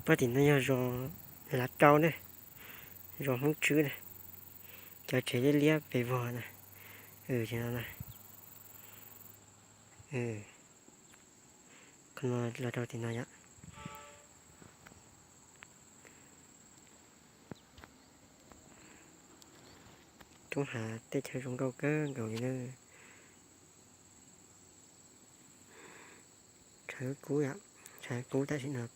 Pab tim no yog zos Lav Rau ne, zos Hmoob Tswb ne, cov tsev liab liab pes vog na. Qhov no los rau tim no yom. Roob hav teb chaws zoo nkauj kawg nkaus li na. Tshav kub yom, tshav kub tam sim no.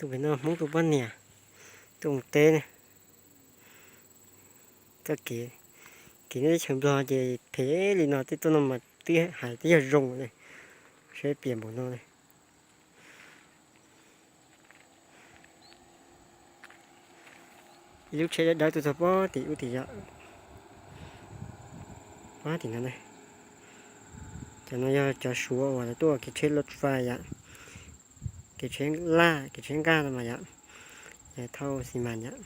Tus pem no Hmoob tus poj niam tuaj mus teb ne. Txoj kev, kev nyob teb chaws Nplog ces phem li no, tej tuaj no mas twb hais twb yog zoo ne, saib piam npaum no ne. Ib lub tsheb dawb dawb tuaj txog pob tim ub tim yom. Pob tim no ne. Cov no yog cov Suav uas lawv tuaj kev tsheb loj fais yom, kev tsheb laj, kev tsheb nqaj no mas yom, thauj xi mas yom.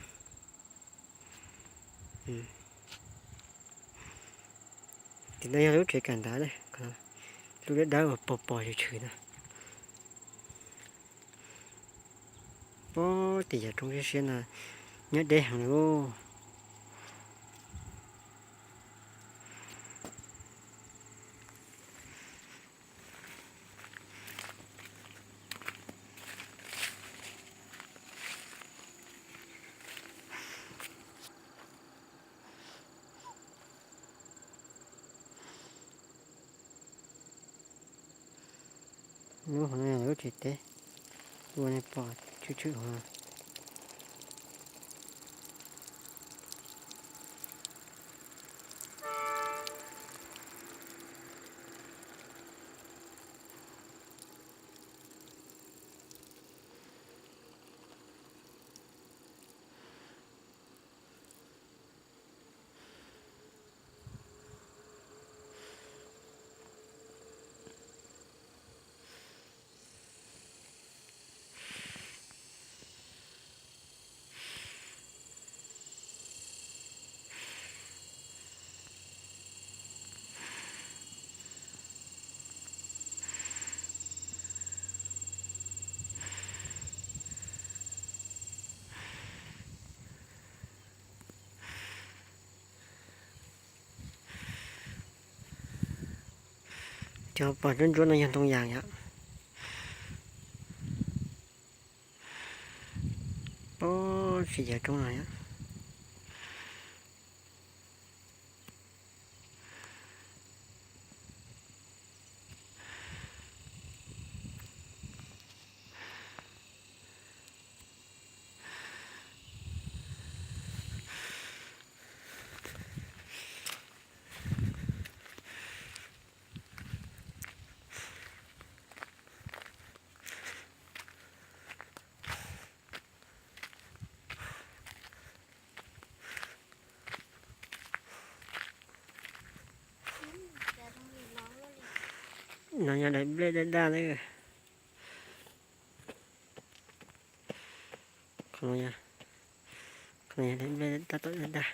Tim no yog lub tsev kawm ntawv, lub dawb dawb uas pos pos tshwm tshwm na. Pob tim yam roob siab siab no nyob deb heev li. Lub hauv no lub tsev teb, ua nej pom tshwm tshwm hauv no. Cov pom ntsuab ntsuab no yog ntoo yas yom. Pob tsis yawg roob no yom. No yog daim nplej daj daj na. Qhov no yog daim nplej tab tom daj daj.